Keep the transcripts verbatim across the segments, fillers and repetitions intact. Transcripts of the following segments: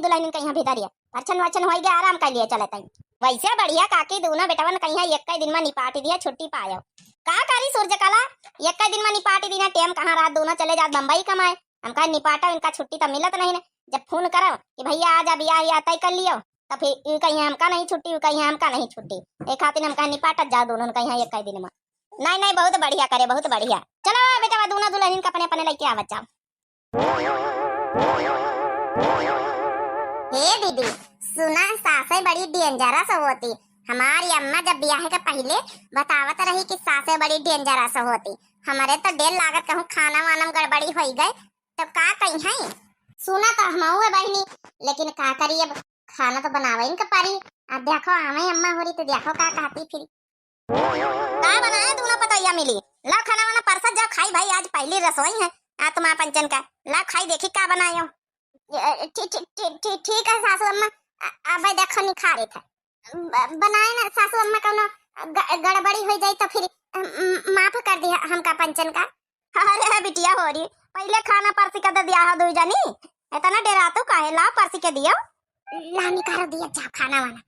दुलहिन कहिया भीतरिया, फरछन वरछन होई गया, आराम कर लिए चले तई। वैसे बढ़िया काकी, दूनो बेटवन कहिया एक्कै दिन मा निपाटी दिया, छुट्टी पायो। का करी सूरजकला, एक्कै दिन मा निपाटी दीना, टेम कहाँ रहत, दूनो चले जात बम्बई कमाए। हम कहे निपाटो, इनका छुट्टी तो मिलत नहीं ने। जब फोन करो कि भैया आ जा, बियाह या तय कर लियो, तो फिर यू कहिया हमका नहीं छुट्टी, यू कहिया हमका नहीं छुट्टी। ए खातिर हम कहे निपाटत जाओ दूनो कहिया एक्कै दिन मा। नहीं, नहीं, बहुत बढ़िया करे, बहुत बढ़िया। चलो बेटवा, दूनो दुलहिन का अपने अपने लइके आवत जाओ। हे दीदी, सुना, सासे बड़ी dangerous होती। हमारी अम्मा जब बियाह के पहिले बतावत रही कि सासे बड़ी dangerous होती। हमरे तो डेर लागत कहूँ खाना वाना में गड़बड़ी होई गए, तब का कही है? सुना तो हमहू है बहिनी, लेकिन का करी, अब खाना तो बनावे इनके परी। अब देखो, आवे अम्मा होरी तो देखो का कहती फिर। का बनाए दूनो पतोहिया मिली? लाओ खाना वाना परसत जाओ, खाई भाई, आज पहली रसोई है आत्मा पंचन का। लाओ खाई देखी का बनायो। ए, ठी-, ठी-, ठी-, ठी-, ठीक है सासू अम्मा, अ-, अबे देखो निखारे था। ब-, बनाए ना सासू अम्मा, कौनो ग-, गड़बड़ी हो जाई तो फिर, अम, माफ कर दिया हमका पंचन का। अरे बिटिया होरी, पहले खाना परसी के दे दिया हो दुई जनी, इतना डेरातू काहे? लाओ परसी के दियो। ला निकाल दिया जा खाना वाना।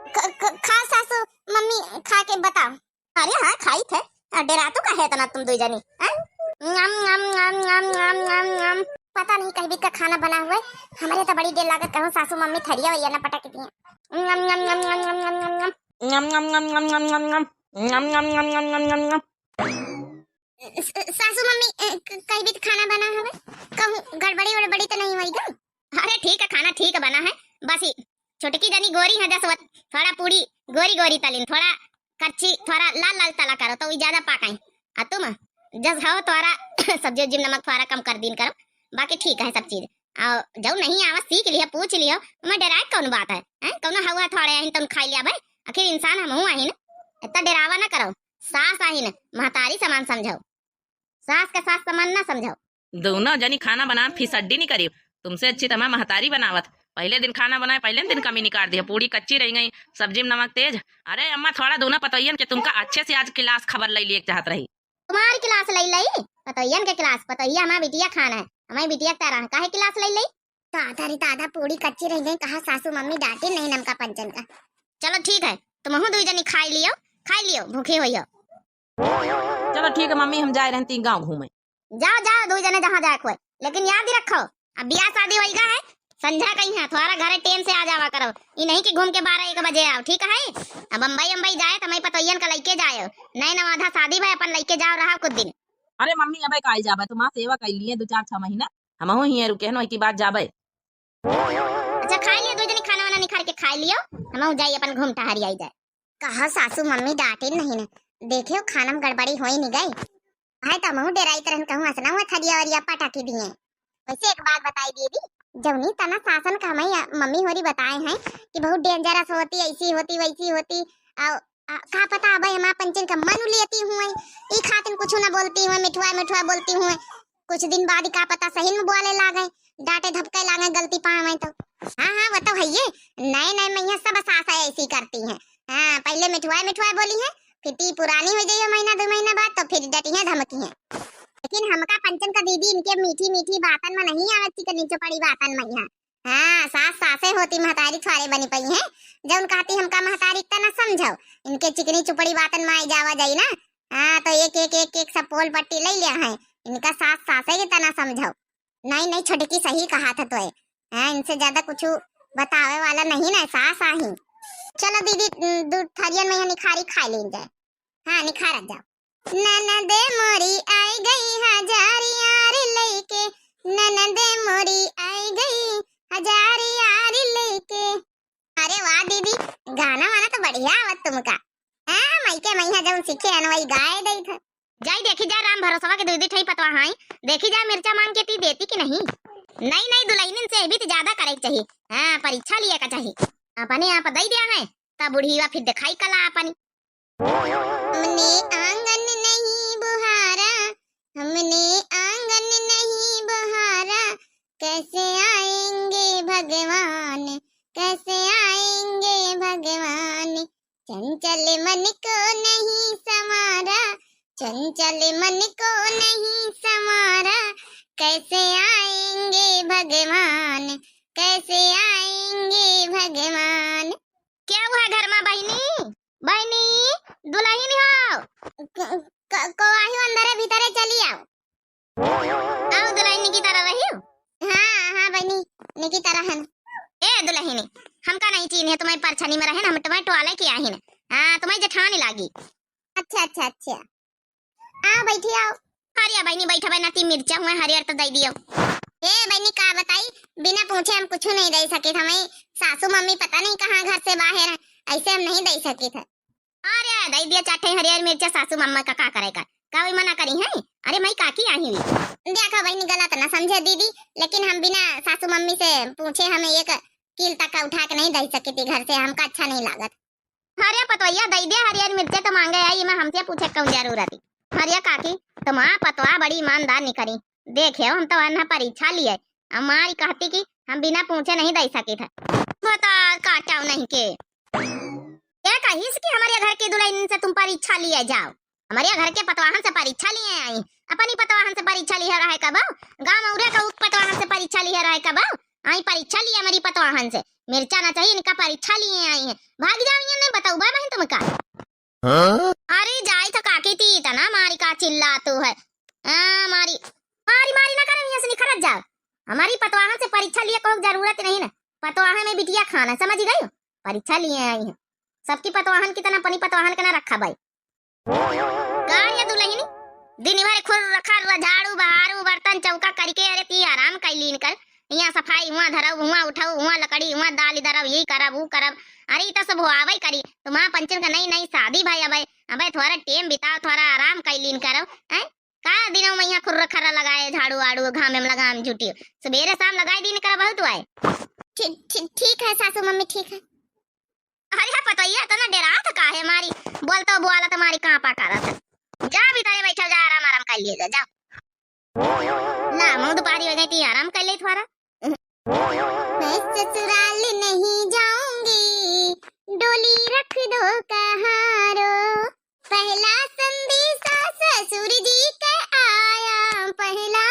ख-, ख-, खाओ सासू, मम्मी खा के बताओ। अरे हाँ, खाई थे। आ, डेरातू काहे इतना तुम दुई जनी, हैं? नम, नम, नम। पता नहीं कहबी का खाना बना हुआ है, हमरे तो बड़ी देर लागत कहूँ सासू मम्मी थरिया वरिया ना पटक दिए। नम, नम, नम। नम, नम, नम, नम, नम, नम। नम, नम, नम, नम, नम, नम। स-, सासू मम्मी, अ, क-, कहबी तो खाना बना हवे, कहूँ गड़बड़ी वड़बड़ी तो नहीं होई गई? अरे ठीक है, खाना ठीक बना है, बस ई छोटकी जनी गोरी है जसवत, थोड़ा पूड़ी गोरी गोरी तलिन, थोड़ा कच्ची, थोड़ा लाल लाल तला करो तो वही ज्यादा पाकाई। आ तुम जस हो थोड़ा सब्जी उब्जी में नमक थोड़ा कम कर दीन करो, बाकी ठीक है सब चीज। और जो नहीं आवा सीख लिया, पूछ लियो, मैं डेराए कौन बात है, हैं? कौनो हवा थोड़े आहिन तुम खाई लिया भाई, आखिर इंसान हम हूँ आहिन, इतना डेरावा ना करो। सास आहिन, महतारी समान समझो, सास का सास समान ना समझो। दोनों जनी खाना बनान फिसड्डी नहीं करी, तुमसे अच्छी तो हमार महतारी बनावत। पहले दिन खाना बनाए, पहले दिन कमी निकाल दिया, पूड़ी कच्ची रह गई, सब्जी में नमक तेज। अरे अम्मा, थोड़ा दोनों पतोहियन के तुमका अच्छे से आज class खबर ले लिए चाहत रही। तुम्हारी class ले लई, पतोहियन के class? पतोहिया हमार बिटिया खान है, हमारी बिटिया की तरह, काहे class ले लई? दादा रे दादा, पूड़ी कच्ची रह गई, कहा सासू मम्मी डांटी नहीं नमका पंचन का। चलो ठीक है, तुमहू दुई जनी खाई लियो, खाई लियो, भूखी होई हो। चलो ठीक है मम्मी, हम जाए रहती गाँव घूमे। जाओ जाओ, दुई जने जहाँ जाए खोए, लेकिन याद ही रखो, अब बियाह शादी होइगा है, संझा कहीं है, थोड़ा घरे टेम से आ जावा करो, ई नहीं कि घूम के बारह एक बजे आओ, ठीक है? अब बम्बई अम्बई जाए तो मैं पतोहियन का लइके जाए, नए नवाधा शादी भाई अपन लइके जाओ, रहा कुछ दिन। अरे मम्मी, अबे काहे जाबे, तुम्हार सेवा कर लिए दो चार छह महीना, हमहू हिये रुके हैं, वही की बात जाबे। अच्छा, खाई लियो, दो जनी खाना वाना निखार के खाई लियो, हमहू जाई अपन घूम टहरी आई जाए। कहा सासू मम्मी डांटे नहीं ने, देखे हो खाना में गड़बड़ी होई नहीं गई। भाई तो हमहू डेराई तरहन कहूँ असना हुआ थरिया वरिया पटाखी दिए। वैसे एक बात बताई दीदी, जौनी तना सासन का हमारी मम्मी होरी बताए हैं कि बहुत dangerous होती, ऐसी होती, वैसी होती, और आ, का पता अब हमार पंचन का मन लेती हुए, ई खातिन कुछ न बोलती हुए, मिठुआ मिठुआ बोलती हुए। कुछ दिन बाद ही का पता सही में बोले लागे, डांटे धपके लागे गलती पावे तो। हाँ हाँ, वो तो है ये, नए नए मैया सब सास ऐसी करती हैं। हाँ, पहले मिठुआ मिठुआ बोली है, फिर ती पुरानी हो जाइए महीना दो महीना बाद तो फिर डटी हैं धमकी हैं। लेकिन हमका पंचन का दीदी इनके मीठी मीठी बातन में नहीं आवत थी, नीचे पड़ी बातन में यहाँ। हाँ, सास सासे होती, महतारी थ्वारे बनी पई हैं। जौन कहती हमका महतारी तना समझो, इनके चिकनी चुपड़ी बातन में आई जावा जाई ना। हाँ, तो एक, एक, एक, एक सब पोल पट्टी ले लिया है। इनका सास सासे के तना समझो। नहीं, नहीं, छोटकी सही कहा था तोए। हाँ, इनसे ज्यादा कुछ बतावे वाला नहीं ना, सास आही। चलो दीदी, दू थरियन में यहाँ निखारी खा लीन जाए। हाँ, निखारत जाओ। ननद मोरी आई गई हजार यार लेके, ननद मोरी आई गई हजार यार लेके। अरे वाह दीदी, गाना वाना तो बढ़िया आवत तुमका। हाँ, माइके मैया जौन सीखे हन वही गाए दई थे। जाई देखी जा राम भरोसवा के दीदी ठई पतवा हाई, देखी जा मिर्चा मांग के ती देती कि नहीं। नई नई दुल्हनिन से भी तो ज्यादा करे के चाहिए। हाँ, परीक्षा लिए का चाहिए। अपने आप दई दिया है, तब बुढ़ीवा फिर दिखाई कला अपनी। हमने आंगन नहीं बुहारा, हमने आंगन नहीं बुहारा, कैसे आएंगे भगवान, कैसे आएंगे भगवान। चंचल मन को नहीं संवारा, चंचल मन को नहीं संवारा, कैसे आएंगे भगवान, कैसे आएंगे भगवान? क्या हुआ घर मा बहिनी? बहिनी, दुलहिन हो? क-, क-, को आही अंदरे भीतरे चली आओ। आओ दुलहिन निकी तरह रही हो? हाँ, हाँ बहिनी, निकी तरह हन। ए दुलहिनी, हमका नहीं चीन्हे, तुम्हरी परछनी मा रहेन, हम तुम्हरी टोले की आहिन। हाँ, तुम्हरी जेठानी लागी। अच्छा, अच्छा, अच्छा। आओ, बैठी आओ। हरिया बहिनी, बैठा बहिनी, ती मिर्चा हुए हरियर तो दे दियो। ए बहिनी, का बताई, बिना पूछे हम कुछ नहीं दे सकित। हमें सासू मम्मी पता नहीं कहाँ घर से बाहर है, ऐसे हम नहीं दे सकित है। अरे, दे दिया चार ठे हरियर मिर्चा, सासू मम्मा का, का करे का? का वही मना करी है? अरे, मैं काकी आई हुई। देखो बहिनी, गलत ना समझे दीदी, लेकिन हम बिना सासू मम्मी से पूछे हमें एक कील तक का उठा के नहीं दे सकित घर से, हमका अच्छा नहीं लागत। अरे पतोहिया, दे दे हरियर मिर्चे तो मांगे आई, इमा हमसे पूछे कौन जरूरत है? अरे काकी, तुम्हार पतोहा बड़ी ईमानदार निकरी। देखे हो, हम तो अन्हा परीक्षा लिए, हमारी कहती कि हम बिना पूछे नहीं दे सकित है। बता, काटाओ नहीं के। ये कहिस कि हमारे घर की दुलहिन से तुम परीक्षा लिए जाओ, हमारे घर के पतवाहन से परीक्षा लिए आई। अपनी पतवाहन से परीक्षा लिए रहे कब? गाँव उरे का उत पतवाहन से परीक्षा लिए रहे कब? आई परीक्षा लिए हमारी पतवाहन से। मिर्चा ना चाहिए, इनका परीक्षा लिए आई है। भाग जाओ, ये नहीं बताऊ बा बहन तुमका। हाँ? अरे जाई तो काकी ती इतना मारी का चिल्ला तू है। आ, मारी, मारी, मारी ना करे, यहाँ से निखरत जाओ। हमारी पतवाहन से परीक्षा लिए कोई जरूरत नहीं ना। पतवाहन में बिटिया खाना, समझ गई? परीक्षा लिए आई है। सबकी पतवाहन की तरह अपनी पतवाहन के ना रखा भाई। का ये दुलहिनी, दिन भर खुर रखा झाड़ू बहारू बर्तन चौका करके, अरे ती आराम कर लीन कर। यहाँ सफाई, हुआ धरब, हुआ उठाऊ, हुआ लकड़ी, हुआ दाल धरब, यही करब, वो करब। अरे ई तो सब होआवे करी। तुम्हार पंचन का नई नई शादी भाई, अबे, अबे थोड़ा टेम बिताओ, थोड़ा आराम कर लीन करो, हैं? का दिनों में यहाँ खुर्र खर्रा लगाए, झाड़ू आड़ू घामे में लगाम जुटी। सबेरे शाम लगाई दीन करा बहुत हुआ है। ठी-, ठी-, ठीक है सासू मम्मी, ठीक है। अरे पतोहिया, इतना डेरात काहे मारी? बोलतो बोला तो मारी कांपा करत है। जा भीतरे बैठो, जा आराम आराम कर लिए जा, जाओ। ला, मुँह दुपहरी हो गई थी, आराम कर ले थोड़ा। मैं ससुराल नहीं जाऊंगी, डोली रख दो कहारो। पहला संदेशा ससुर जी का आया, पहला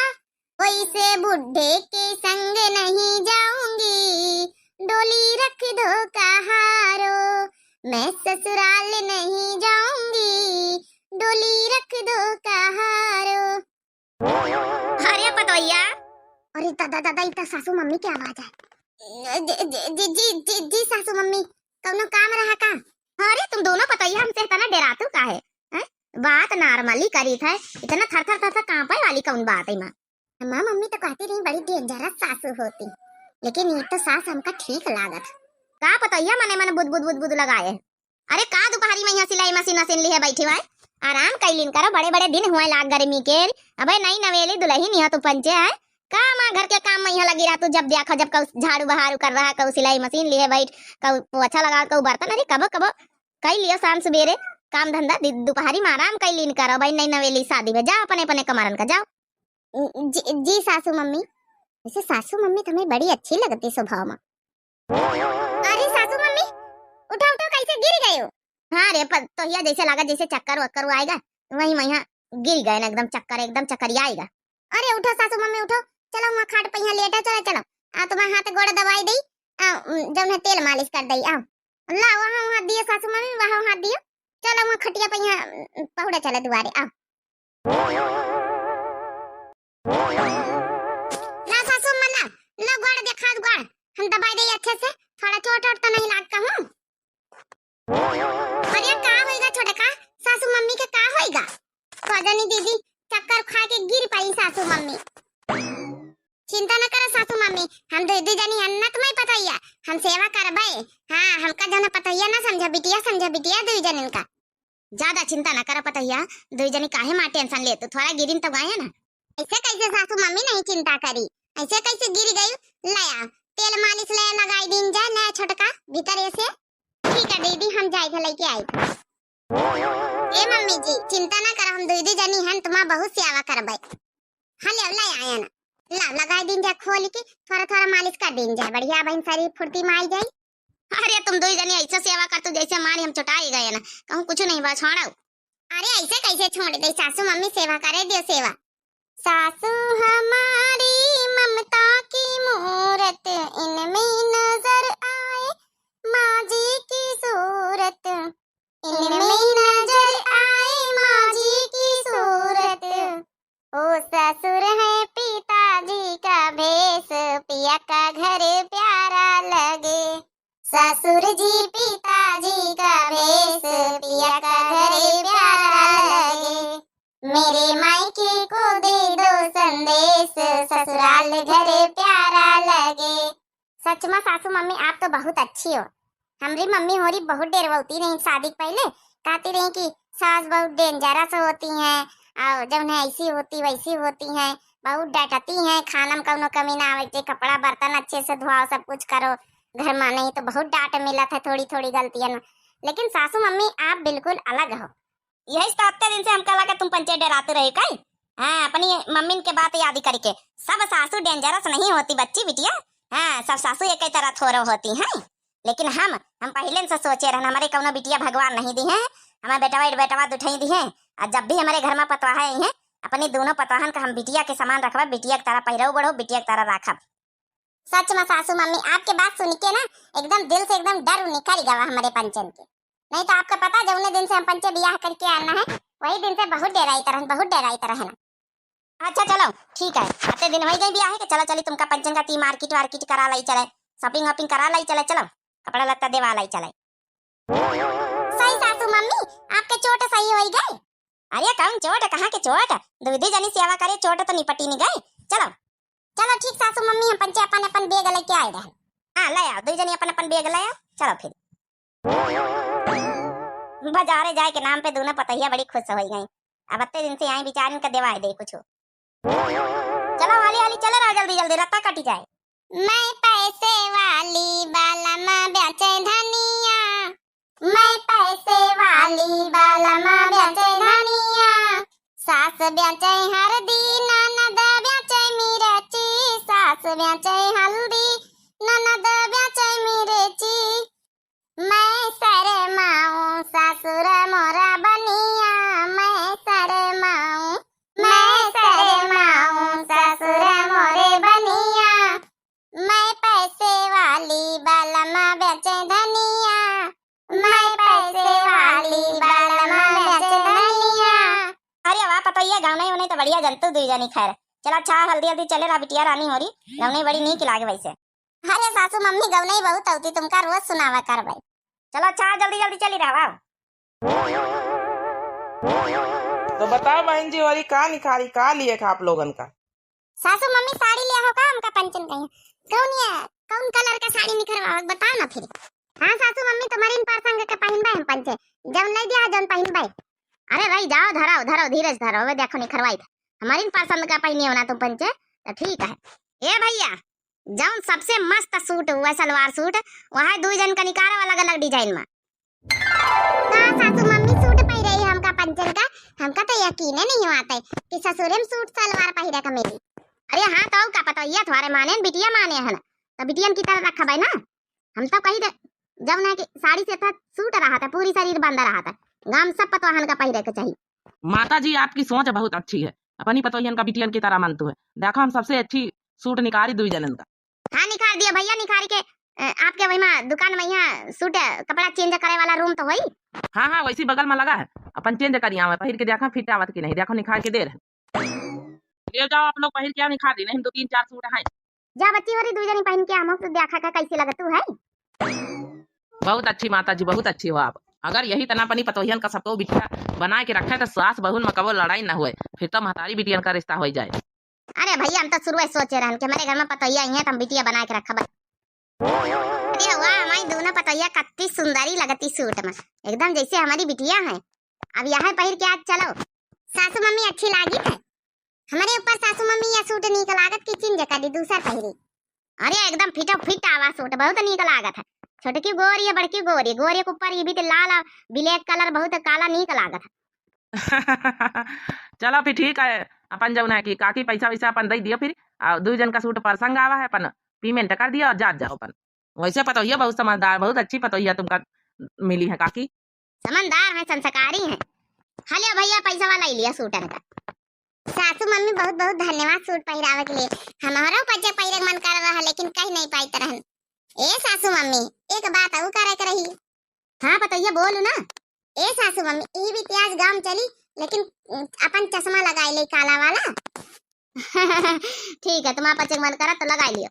वैसे बुढ़े के संग नहीं जाऊंगी, डोली रख दो कहारो। मैं ससुराल नहीं जाऊंगी, डोली रख दो कहारो। अरे पतोहिया। अरे दादा, दादा, ई त सासू मम्मी के आवाज है। जी, जी, जी, जी, जी, सासू मम्मी, कौनो काम रहा का? अरे तुम दोनों पतोहिया हमसे इतना डेरातू काहे? हैं? बात normally करी थे, इतना थर थर थर थर कांपे वाली कौन बात है माँ? माँ, मम्मी तो कहती रही बड़ी dangerous सासू होती, लेकिन ये तो सास हमका ठीक लागत। का पतोहिया मने मने बुद बुद बुद बुद लगाए? अरे का दुपहरी में यहाँ सिलाई मशीन वशीन लिए बैठी हुआ है? आराम कैलिन करो, बड़े बड़े दिन हुए लाग गर्मी के। अबे नई नवेली दुलहिन यहाँ तू पंचे है का? माँ घर के काम में यहाँ लगी रहा तू, जब देखो जब कहू झाड़ू बहारू कर रहा, कहू सिलाई मशीन लिए बैठ, कहू पोछा लगा, कहू बर्तन, अरे कबो कबो कई लियो शाम सुबेरे काम धंधा, दि-, दुपहरी में आराम कैलिन करो भाई, नई नवेली शादी में जाओ अपने अपने कमरन का जाओ। जी, जी सासू मम्मी। वैसे सासू मम्मी तुम्हें बड़ी अच्छी लगती स्वभाव में। अरे सासू मम्मी, उठो उठो, कैसे गिर गए हो? हाँ रे पतोहिया, जैसे लगा जैसे चक्कर वक्कर आएगा, वही वही गिर गए ना, एकदम चक्कर, एकदम चक्कर ही आएगा। अरे उठो सासू मम्मी उठो, चलो वहाँ खाट पे यहाँ लेटो, चलो चलो, आ तुम्हारे हाथ गोड़ दबाई दई, आ, उम, जौन है तेल मालिश कर दई, आओ। ला वहाँ वहाँ दियो सासू मम्मी, वहाँ वहाँ दियो, चलो वहाँ खटिया पे यहाँ, उम, पहुड़ा चलो दुआरे, आओ। ना सासू अम्मा, ना, ना गोड़ देखा गोड़, हम दबाई दई अच्छे से, थोड़ा चोट वोट तो नहीं लाग कहूँ? अरे का होइगा छोटका, सासू मम्मी के का होइगा? का जानी दीदी, चक्कर खा के गिर पाई सासू मम्मी। चिंता न करो सासू मम्मी, हम दुई दुई जनी हन ना तुम्हें पतोहिया, हम सेवा करबे। हाँ, हमका जौन पतोहिया ना समझो बिटिया, समझो बिटिया दुई जनिन का। ज्यादा चिंता न करो पतोहिया, दुई जनी काहे माँ tension ले, तू थोड़ा गिरिन तो गाए ना। ऐसे कैसे सासू मम्मी नहीं चिंता करी, ऐसे कैसे गिर गई? लाया तेल मालिश ले लगाई दीन जाए, लाया छोटका भीतर ऐसे। ठीक है दीदी, हम जाए थे लेके आई। ए मम्मी जी, चिंता ना कर, हम दुई दुई जनी हन, तुम्हार बहुत सेवा करबे। हाँ ले, ले आया ना, ला लगाई दीन जाए खोल के, थोड़ा थोड़ा मालिश कर दीन जाए, बढ़िया बहन शरीर फुर्ती में आई जाई। अरे तुम दुई जनी ऐसे सेवा कर तू जैसे मारी हम चुटाई गए ना, कहूँ कुछ नहीं बा, छोड़ो। अरे ऐसे कैसे छोड़ दे सासू मम्मी, सेवा करे दियो सेवा। सासू हमारी ममता की ससुर जी पिताजी का भेष, पिया का घरे प्यारा लगे। मेरे मायके को दे दो संदेश, ससुराल घरे प्यारा लगे। सच में सासू मम्मी, आप तो बहुत अच्छी हो। हमरी मम्मी होरी बहुत डेरवती रही शादी के पहले, कहती रही कि सास बहुत डेंजरस होती हैं और जौन है ऐसी होती वैसी होती हैं, बहुत डांटती हैं, खाना में कौनो कमी ना आवे, जे कपड़ा बर्तन अच्छे से धोआओ, सब कुछ करो घर में, नहीं तो बहुत डांट मिलत है थोड़ी थोड़ी गलतियन में। लेकिन सासू मम्मी आप बिल्कुल अलग हो। यही तो अत्ते दिन से हमका लगा तुम पंचे डेराते रहे कई। हाँ, अपनी मम्मी के बात याद करके। सब सासू डेंजरस नहीं होती बच्ची बिटिया। हाँ, सब सासू एक ही तरह थोरो होती हैं। लेकिन हम हम पहले से सोचे रहन, हमारे कौनो बिटिया भगवान नहीं दी हैं, हमारे बेटवा बेटवा दुठई दी हैं। और जब भी हमारे घर में पतवाह आई हैं, अपनी दोनों पतवाहन का हम बिटिया के समान रखबा, बिटिया के तरह पहिरऊ बढ़ो, बिटिया के तरह राखब। सच में सासू मम्मी, आपके बात सुन के ना एकदम दिल से एकदम डर निकल गवा हमारे पंचन के। नहीं तो आपका पता, जौने दिन से हम पंचे बियाह करके आना है, वही दिन से बहुत डेराइत रहन, बहुत डेराइत रहन। अच्छा चलो ठीक है, अत्ते दिन होई गई बियाह के, चलो चली तुमका पंचन का की मार्केट वार्केट करा लाई चले, शॉपिंग वॉपिंग करा लाई चले, चलो कपड़ा लत्ता देवा लाई चले। सही सासू मम्मी, आपके चोट सही होई गई। अरे कौन चोट, कहाँ के चोट, दुई दुई जनी सेवा करे, चोट तो निपटी नहीं गई। चलो चलो ठीक सासू मम्मी, हम पंचे अपन अपन बैग लेके आए रहन। हाँ ले आओ, दुई जनी अपन अपन बैग ले आओ, चलो फिर। बाजारे जाए के नाम पे दोनों पतोहिया बड़ी खुश होई गई। अब अत्ते दिन से आई बिचारिन का देवाए दे कुछ। चलो हाली हाली चले रहो, जल्दी जल्दी रत्ता कटी जाए। मैं पैसे वाली बालमा बेचे धनिया, मैं पैसे वाली बालमा बेचे धनिया, सास बेचे हरदी, ननद बेचे मिरची, सास बेचे हल्दी, ननद बेचे मिरची। मैं शरमाऊं ससुर मोरा बनिया, मैं शरमाऊं, मैं शरमाऊं ससुर मोरे बनिया। मैं पैसे वाली बालमा बेचे धनिया, मैं पैसे वाली बालमा बेचे धनिया। अरे वाह पतोहिया, गौनई उनई तो बढ़िया जनतू दुई जनी। खैर चलो अच्छा, हल्दी हल्दी चले रहा बिटिया रानी होरी, गौनई बड़ी नीक लागे वैसे। अरे सासू मम्मी, गौनई बहुत होती, तुमका रोज सुनावा करबै। चलो अच्छा, जल्दी जल्दी चली रहा। तो बताओ बहन जी, होरी का निखारी, का लिए खा आप लोगन का? सासू मम्मी साड़ी ले हो का हमका पंचन कहीं? कौन ये, कौन कलर का साड़ी निखरवावत बताओ ना फिर। हाँ सासू मम्मी, तुम्हारी इन परसंग के पहिनबे हम पंचे, जौन ले दिया जौन पहिनबे। अरे रही जाओ, धराओ धराओ, धीरज धराओ, वे देखो निखरवाई था। हमारी इन पसंद का पहिनी हो ना तुम पंचे, तो ठीक है। ए भैया, जौन सबसे मस्त सूट हुआ सलवार सूट, वह दुई जन का निकारा अलग अलग डिजाइन में। का सासू मम्मी सूट पहिरे ही हमका पंचन का? हमका तो यकीने नहीं होत है कि ससुरे में सूट सलवार पहिरे का मिली। अरे हाँ, तो का पतोहिया तुम्हारे माने न बिटिया माने है ना, तो बिटियन की तरह रखबे ना। हम तो कही दे, जौन है कि साड़ी से था सूट रहा था, पूरी शरीर बंद रहा था, गाम सब पतवाहन का पहिरे के चाहिए। माता जी, आपकी सोच बहुत अच्छी है, अपनी पतोहियन का बिटियन की तरह मानतू है। देखो, हम सबसे अच्छी सूट निकारी दुई जनन का। हाँ, निखार दिया भैया, निखारी के, अ, आपके वही मा दुकान में यहाँ सूट, अ, कपड़ा चेंज करे वाला रूम तो होई? हाँ, हाँ, वैसी बगल में लगा है, अपन चेंज करी आवे, पहिर के देखो फिट आवत की नहीं, देखो निखार के दे रहे। ले जाओ आप लोग पहिर के आओ, निखार दी, नहीं हम दो तीन चार सूट हैं। जा बच्ची होरी, दुई जनी पहिन के आओ, हम तो देखा का कैसे लगतू है। बहुत अच्छी माता जी, बहुत अच्छी हो आप। अगर यही तना अपनी पतोहियन का सबको बिटिया बनाए के रखे तो सास बहू में कबो लड़ाई न हुए, फिर तो महतारी बिटियन का रिश्ता हो जाए। अरे भैया, हम तो शुरू से सोचे रहन कि हमारे घर में पतोहिया आई है तो हम बिटिया बनाए के रखब। अरे वाह, हमारी दोनों पतोहिया कत्ती सुंदरी लगती सूट में, एकदम जैसे हमारी बिटिया है। अब यह पहिर के आज चलो। सासू मम्मी अच्छी लागी है? हमारे ऊपर सासू मम्मी या सूट नीक लागत कि चेंज कर दी, दूसर पहिरी। अरे एकदम फिटो फिट आवा सूट, बहुत नीक लागत है। छोटकी गोरी है, बड़की गोरी, गोरी के ऊपर ये भी तो लाल और ब्लैक कलर, बहुत काला नीक लागत है। चलो फिर ठीक है, अपन जौन है कि काकी पैसा वैसा अपन दे दियो फिर, और दू जन का सूट परसंग आवा है, अपन पेमेंट कर दियो और जात जाओ अपन। वैसे पतोहिया बहुत समझदार, बहुत अच्छी पतोहिया तुमका मिली है काकी। समझदार है, संस्कारी है। हलियो भैया, पैसा वाला ही लिया सूटन का। सासू मम्मी बहुत बहुत धन्यवाद सूट पहिरावे के लिए। हमारा पंचे पहिरे के मन कर रहा, लेकिन कहीं नहीं पाइत रहन। ए सासू मम्मी, एक बात और करे के रही। हाँ पतोहिया, बोलू ना। ए सासू मम्मी, ई भी आज गाँव चली, लेकिन अपन चश्मा लगाए ले काला वाला। ठीक है, तुम्हारा पंचे के मन करा तो लगाए लियो।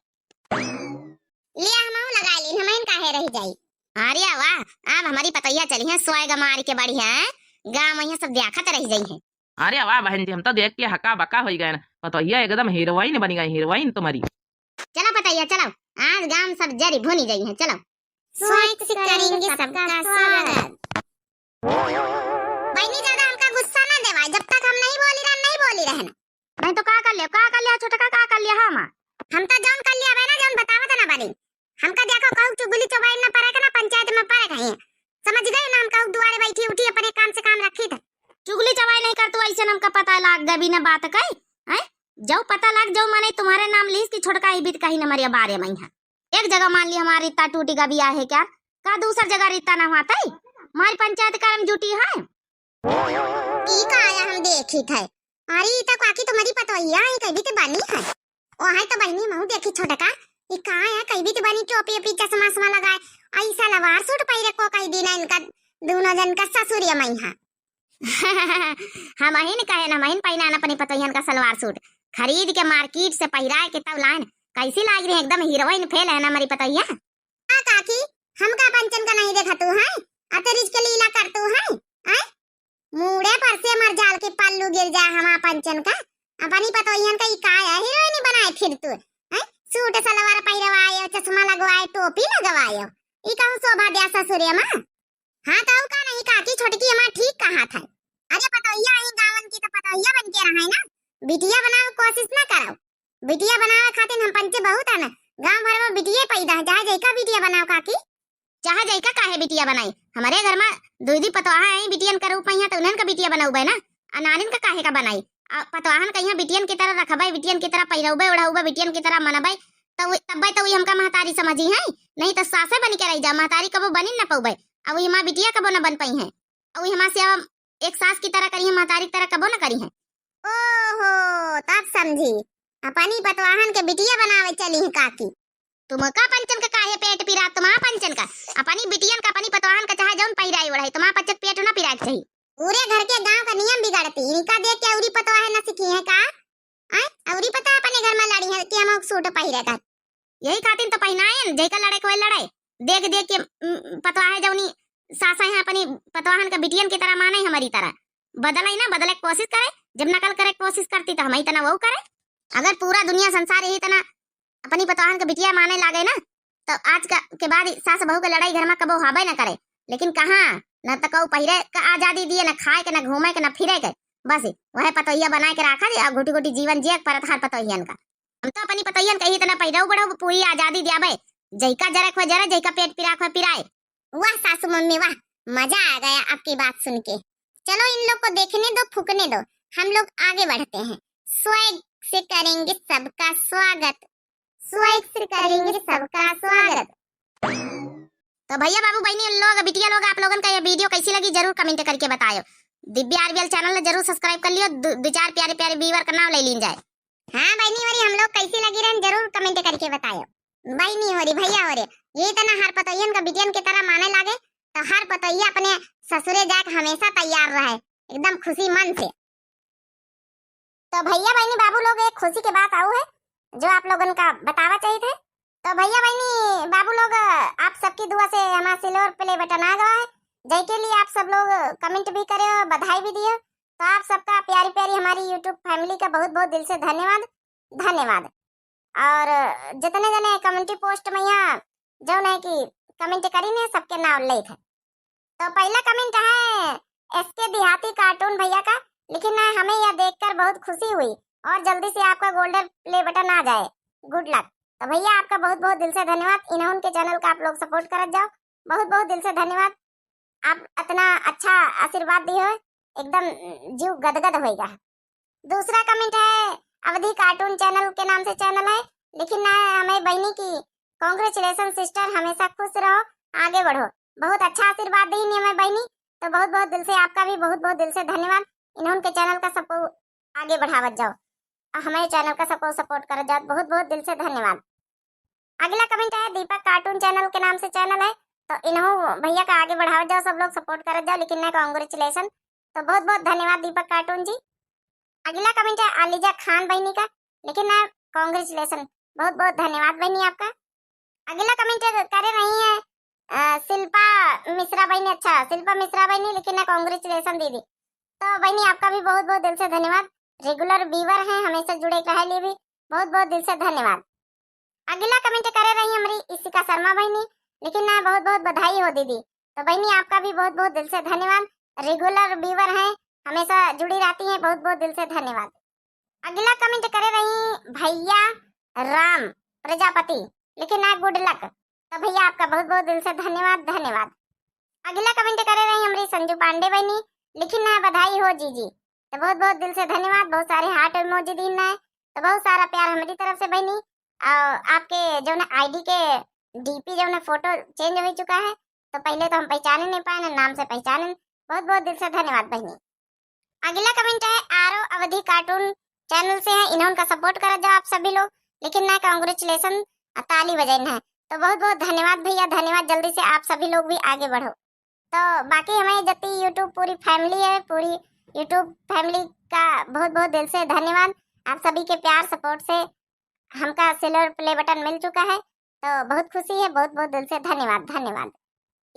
लिया, हम लगाए इन हमइन काहे रह जाई? अरे वाह, अब हमरी पतोहिया चली हैं, स्वैग मार के बढ़िया, हैं? गाँव में सब देखत रह जाई हैं। अरे वाह बहन जी, हम तो देख के हका बका होइ गए। पतोहिया एकदम हीरोइन बनी गई, हीरोइन तुम्हारी। चलो पतोहिया, चलो, आज गाँव सब जरी भुनी जाई हैं, चलो। स्वैग से करेंगे सबका स्वागत। बहनी, ज्यादा हमका गुस्सा ना देवाए, जब तक हम नहीं बोली रहन, नहीं बोली रहन। नहीं तो का कर लिया, का कर लिया छोटका, का कर लिया हम? हम तो जौन कर लिया बे ना, जौन बतावत ना बानी। हमका देखो कहू चुगली चौबाई ना पड़े के ना पंचायत में पड़े गए। समझ गए ना, हम कहू दुआरे बैठी उठी अपने काम से काम रखी थे। चुगली चौबाई नहीं कर तू, ऐसे हमका पता लाग गए बिना बात कही, हैं? जौ पता लाग जौ माने तुम्हारे नाम लीस कि छोटका ही बीत कहीं न मरिया बारे में यहाँ। एक जगह मान ली हमार रिश्ता टूटी गबी आहे क्या? का दूसर जगह रिश्ता ना हुआ तई? हमारी पंचायत करम जुटी है। ई का आया हम देखी थे। अरे ई तो काकी तुम्हारी पतोहिया है, कहीं भी तो बनी है। ओ है तो बहनी महू देखी छोटका। ई का आया कहीं भी तो बनी टोपी ओपी चश्मा उश्मा लगाए। आई सलवार सूट पहिरे को कही दिन इनका दोनों जन का ससुरिया में यहाँ। हमहिन कहे न, हमहिन पहिनान अपनी पतोहियन का सलवार सूट खरीद के मार्केट से पहिराए के तब लाइन। कैसी लाग रही एकदम हीरोइन फेल है ना हमारी पतोहिया। का काकी, हमका पंचन का नहीं देखा तू है? अतरिज के लीला कर तू है? हैं? मूड़े पर से मर जाल के पल्लू गिर जाए हमार पंचन का। अपनी पतोहियन का ई का है हीरोइन बनाए फिर तू? हैं? सूट सलवार पहिरवाए, चश्मा लगवाए, टोपी लगवाए। ई कहूँ शोभा द्या ससुरे माँ? हाँ, तो का नहीं काकी, छोटकी हमार ठीक कहा था। अरे पतोहिया आई गावन की तो पतोहिया बन के रहे ना, बिटिया बनावे कोशिश ना करो। बिटिया बनावे खातिर हम पंचे बहुत है ना, गाँव भर में बिटिये पैदा है, चाहे जैका बिटिया बनाओ काकी। चाहे जैका काहे बिटिया बनाई, हमारे घर में दुई दी पतोहा आई बिटियन का रूप में यहाँ तो उन्हन का बिटिया बनौबे ना, आ नानिन का काहे का बनाई? आ पतोहन का यहाँ बिटियन की तरह रखबे, बिटियन की तरह पहिरौबे ओढ़ौबे, बिटियन की तरह मनबे, तब तब्बे तो हमका महतारी समझी है, नहीं तो सासे बन के रह जा, महतारी कबो बनी न पौबे। अब वही हमार बिटिया कबो न बन पइहैं। अउर वही हमार सेवा एक सास की तरह करिहैं, महतारी की तरह कबो न करिहैं। ओहो, तब समझी। अपनी पतवाहन के बिटिया बनावे चली हैं काकी। तुमका पंचन का काहे पेट पिरा, तुम्हार पंचन का? अपनी बिटियन का, अपनी पतवाहन का चाहे जौन पहिराई ओढ़ाई, तुम्हार पंचन पेट ना पिराए के चाही। पूरे घर के गांव का नियम बिगाड़ती, इनका देख के अउरी पतवाहे न सीखी हैं का? आय, अउरी पता अपने घर में लड़ी है कि हम सूट पहिरे का। यही खातिर तो पहिनायन, जैका लड़े के वही लड़े। देख देख के, उम, पतवाहे जौनी सासा है अपनी पतवाहन का बिटियन की तरह माने हमारी तरह। बदले ना, बदले की कोशिश करे। जब नकल करे की कोशिश करती तो हम ही तना वो करे। अगर पूरा दुनिया संसार यही तना अपनी पतवाहन का बिटिया माने लागे ना, तो आज का, के बाद सास बहू के लड़ाई घर में कबो हाबे न करे। लेकिन कहाँ, न तो कहू पहिरे का आजादी दिए, न खाए के, न घूमे के, न फिरे के। बस वह पतोहिया बनाए के रखा दे और घुटी घुटी जीवन जिए के परत हर पतोहियन का। हम तो अपनी पतोहियन कही तना पहिरऊ बढ़ऊ पूरी आजादी दियाबे। जैका जरक हो जरे, जैका पेट पिराक हो पिराए। वाह सासू मम्मी वाह, मजा आ गया आपकी बात सुन के। चलो इन लोग को देखने दो, फूकने दो, हम लोग आगे बढ़ते हैं। स्वैग से करेंगे सबका स्वागत, स्वैग से करेंगे सबका स्वागत। तो भैया बाबू बहनी लोग, बिटिया लोग, आप लोगन का ये video कैसी लगी जरूर comment करके बतायो। दिव्या आरबीएल channel ने जरूर subscribe कर लियो, दो, दो चार प्यारे प्यारे viewer का नाम ले लीन जाए। हाँ बहनी होरी, हम लोग कैसी लगी रहन जरूर comment करके बतायो। बहनी होरी, भैया होरी, ये तना हर पतोहियन का बिटियन की तरह माने लागे, तो हर पतोहिया अपने ससुरे जाए के हमेशा तैयार रहे, एकदम खुशी मन से। तो भैया बहनी बाबू लोग, एक खुशी के बात आऊ है जो आप लोगन का बतावा चाहिए थे। तो भैया बहनी बाबू लोग, आप सबकी दुआ से हमारा silver play button आ गवा है, जैके लिए आप सब लोग comment भी करे हो, बधाई भी दिए। तो आप सबका प्यारी प्यारी हमारी YouTube family का बहुत बहुत दिल से धन्यवाद, धन्यवाद। और जितने जने community post में यहाँ जौन है कि comment करी ने, सबके नाम लेत है। तो पहला comment है एसके देहाती cartoon भैया का, लेकिन ना हमें यह देखकर बहुत खुशी हुई और जल्दी से आपका golden play button आ जाए। Good luck। तो भैया आपका बहुत बहुत दिल से धन्यवाद, इन्हों के channel का आप लोग support करत जाओ, बहुत बहुत दिल से धन्यवाद। आप इतना अच्छा आशीर्वाद दिए हो, एकदम जीव गदगद होएगा। दूसरा comment है अवधी cartoon channel के नाम से channel है, लेकिन ना हमें बहनी की congratulation sister, हमेशा खुश रहो, आगे बढ़ो। बहुत अच्छा आशीर्वाद दी हमें बहनी, तो बहुत बहुत दिल से आपका भी बहुत बहुत दिल से धन्यवाद। इन्हों के channel का सबको आगे बढ़ावत जाओ और हमारे channel का सबको support करत जाओ, बहुत बहुत दिल से धन्यवाद। अगला comment है दीपक cartoon channel के नाम से channel है, तो इन्हों भैया का आगे बढ़ावत जाओ, सब लोग support करत जाओ, लेकिन ना congratulation, तो बहुत बहुत धन्यवाद दीपक cartoon जी। अगला comment है आलिजा खान बहनी का, लेकिन ना congratulation, बहुत बहुत धन्यवाद बहनी आपका। अगला comment करे रही है, अ, शिल्पा मिश्रा बहिनी। अच्छा, शिल्पा मिश्रा बहिनी लिखी ना, "Congratulation दीदी।" तो बहिनी, आपका भी बहुत बहुत दिल से धन्यवाद। Regular viewer हैं, हमेशा जुड़े रहे लिए भी बहुत बहुत दिल से धन्यवाद। अगला comment करे रही हमरी इशिका शर्मा बहिनी, लिखी ना, "बहुत बहुत बधाई हो दीदी।" तो बहिनी, आपका भी बहुत बहुत दिल से धन्यवाद। Regular viewer हैं, हमेशा जुड़ी रहती हैं, बहुत बहुत दिल से धन्यवाद। अगला comment करे रही भैया राम प्रजापति, लिखी ना, "Good luck।" तो भैया, आपका बहुत बहुत दिल से धन्यवाद, धन्यवाद। अगला comment करे रही हमरी संजू पांडे बहिनी, लिखी ना, "बधाई हो जीजी।" तो बहुत बहुत दिल से धन्यवाद, बहुत सारे heart emoji दीन है, तो बहुत सारा प्यार हमारी तरफ से बहिनी। और आपके जौन ID के DP जौन photo change हो चुका है, तो पहले तो हम पहचाने नहीं पाए ना, नाम से पहचाने। बहुत बहुत दिल से धन्यवाद बहिनी। अगला comment है आरो अवधी cartoon channel से है, इन्हों का support करा जाओ आप सभी लोग, लिखी ना, "Congratulation।" आ, ताली बजाइन है। तो बहुत बहुत धन्यवाद भैया, धन्यवाद। जल्दी से आप सभी लोग भी आगे बढ़ो। तो बाकी हमें जति YouTube पूरी family है, पूरी YouTube family का बहुत बहुत दिल से धन्यवाद। आप सभी के प्यार support से हमका silver play button मिल चुका है, तो बहुत खुशी है। बहुत बहुत दिल से धन्यवाद, धन्यवाद।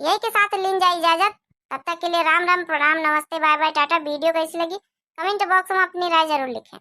यही के साथ लीन जाए इजाजत। तब तक के लिए राम राम, प्रणाम, नमस्ते, bye bye, टाटा। Video कैसी लगी, comment box में अपनी राय जरूर लिखें।